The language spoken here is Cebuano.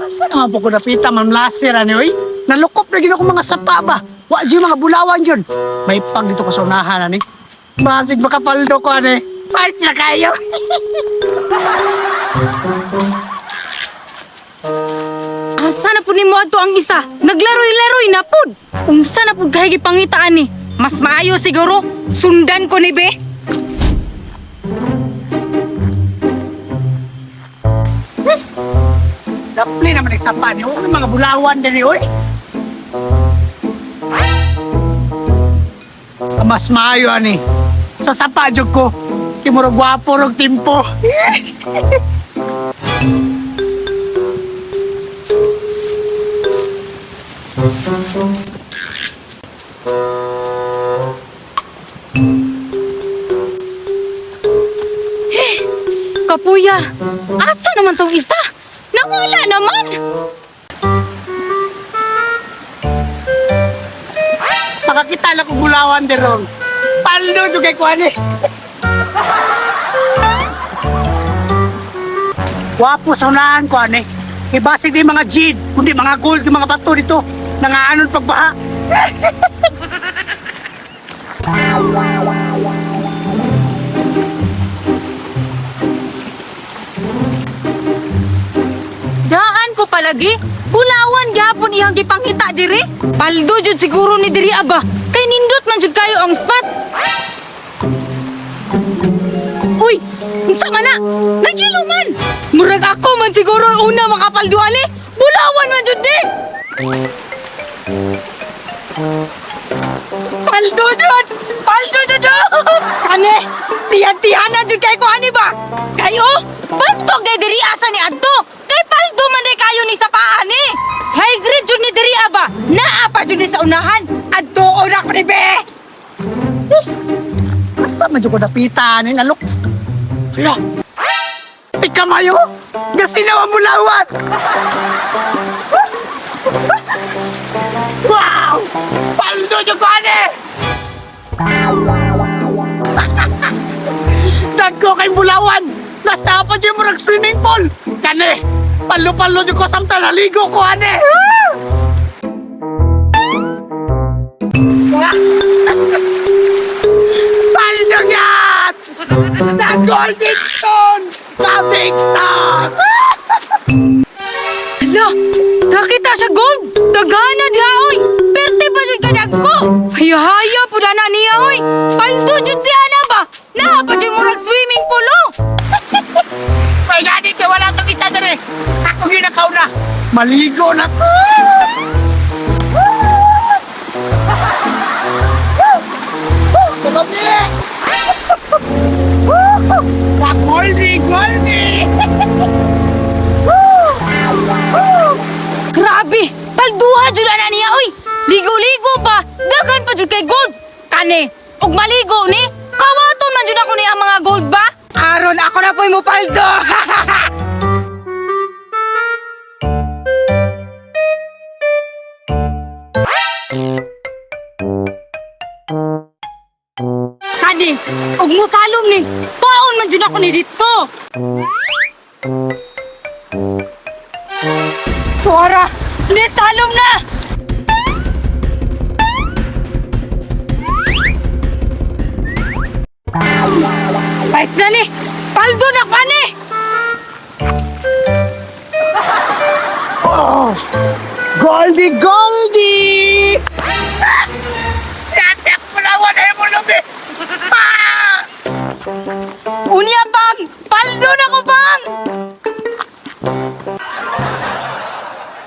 Asa naman po ko napita, Ma'am Lasir, ano oy? Nalukop na gid ako mga sapa ba? Wa jud mga bulawan yun. May pag dito ko sa unahan, ani. Basig makapaldo ko, ani. Fight sila kayo. Asa na pud nimo adto ang isa? Naglaroy-laroy na pud. Unsa na pud kay gipangitaan ni? Mas maayo siguro sundan ko ni be. Dapli naman ang sapa ni. Huwag mga bulawan diri, oy. Mas maayo, ani. Sa sapa jud ko. Kay murag gwapo rog timpo. Kapuya, asa naman tong isa? Nawala naman. Makakita lang kong bulawan deron. Paldo jud kay ko ani. Wapo sa unahan ko ani. Ibasig di mga jade, kundi mga gold, yung mga bato dito. Nangaanon pagbaha. Daan ko palagi. Bulawan gyapon iyang gipangita diri. Paldo jud siguro ni diri aba. Kay nindot man jud kayo ang spot. Uy, unsa man na? Nagyelo man. Murag ako man siguro ang una makapaldo ali. Bulawan man jud ni. Paldo jud! Paldo jud! Oh! Kani, tiyan-tiyan na jud kay ko ani ba? Kayo? Bantog kay diri asa ni adto. Kay paldo man day kayo ni sa paa ni. High grade jud ni diri aba. Naa pa jud ni sa unahan. Adto na ko ni be. Asa man jud ko napita ani nalok. Hala. Ikamayo. Gasinaw ang bulawan. Wow! Paldo jud ko ani. Dagko kay bulawan. Last pa jud murag swimming pool. Kani. Palo-palo jud ko samtang naligo ko ani. Paldo yan! The Golden Stone! The Big Stone! Hala, nakita siya gold. Dagana diha oy. Perte pa jud kadagko. Haya-haya pud ana niya oy. Paldo jud si ana ba? Naa pa jud murag swimming pool oh. May gani kay wala tong isa dere. Ako ginakaw na. Maligo na ko. Kalami! The Goldie, Goldie! Grabe! Palduha jud ana niya oy. Ligo-ligo pa. Daghan pa jud kay gold. Kani, og maligo ni, kawaton man jud ako niya ang mga gold ba? Aron ako na po'y mupaldo. Kani, og musalom ni, paon man jud ako ni ditso. Tuara, ni salom na. Pahit na ni! Paldo na ka ni! Oh! Goldie, Goldie! Natak pulawan ay